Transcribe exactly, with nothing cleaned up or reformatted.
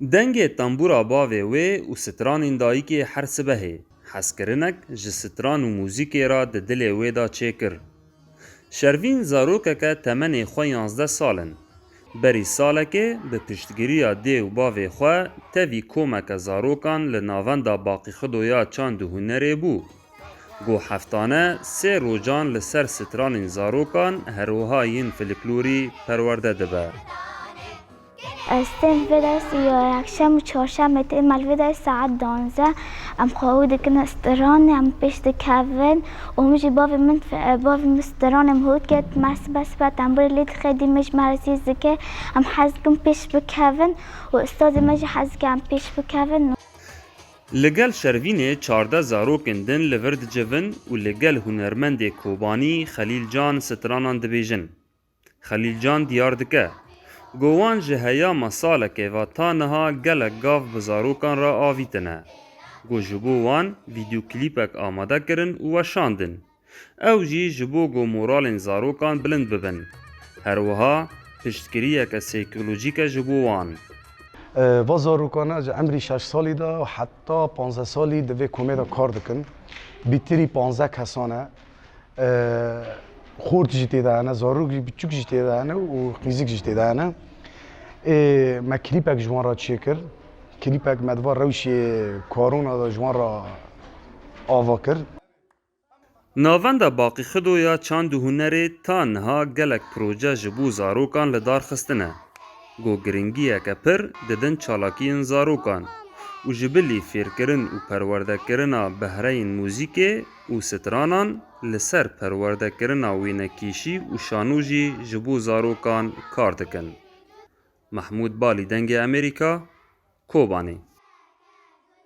Dengê tembûra bavê wê û stranên dayikê her sibehê hezkirinek ji stran û muzîkê re di dilê wê de çêkir. Şervîn zarokeke temenê xwe yanzdeh sal in. Berî salekê bi piştgiriya dê û bavê xwe tevî komeke zarokan li Navenda Baqîxido ya Çand û Hunerê bû. Ku heftane sê rojan li ser stranên zarokan, her wiha yên folklorî perwerde dibe. Ez tên vê dersê ya yekşem û çarşemê tê me li vê dersê saet duwazdeh. Em xwe û dikin stranê, em pêş dikevin û min jî bavê min, bavê min stranê min hût ket, me sibe sibe tembûrê lê dixê, dî min ji me re zîz dike. Em hez dikin pêş bikevin û ustazê me jî hez dike em pêş bikevin. Li gel Şervînê çardeh zarokên din li vir dicivin û li gel hunermendê Kobanî Xelîl Can stranan dibêjin. Xelîl Can diyar dike, ku wan ji heyama salekê ve ta niha gelek gav bi zarokan re avîtine. Ku ji bo wan vîdeoklîpek amade kirin û weşandin. Ew jî ji bo ku moralên zarokan bilind bibin. Her wiha piştgiriyeke seykolojîk e ji bo wan. E, va zarokane ji emrî şeş salî de heta panzdeh salî di vê komê de kar dikin. Bîtirî panzdeh kesan e. E, xort jî tê de hene, zarok jî, biçûk jî tê de hene û qîzik jî tê de hene. Ê, me klîpek ji wan re çêkir. Klîpek me di va rewşê korona de ji wan re ava kir. Navenda Baqîxido ya Çand û Hunerê ta niha gelek proje ji bo zarokan li dar xistine, ku giringiyeke pir didin çalakiyên zarokan û ji bilî fêrkirin û perwerdekirina behreyên muzîkê û stranan, li ser perwerdekirina wênekêşî û şano jî ji bo zarokan kar dikin. Mehmûd Balî, Dengê Amerîka, Kobanê.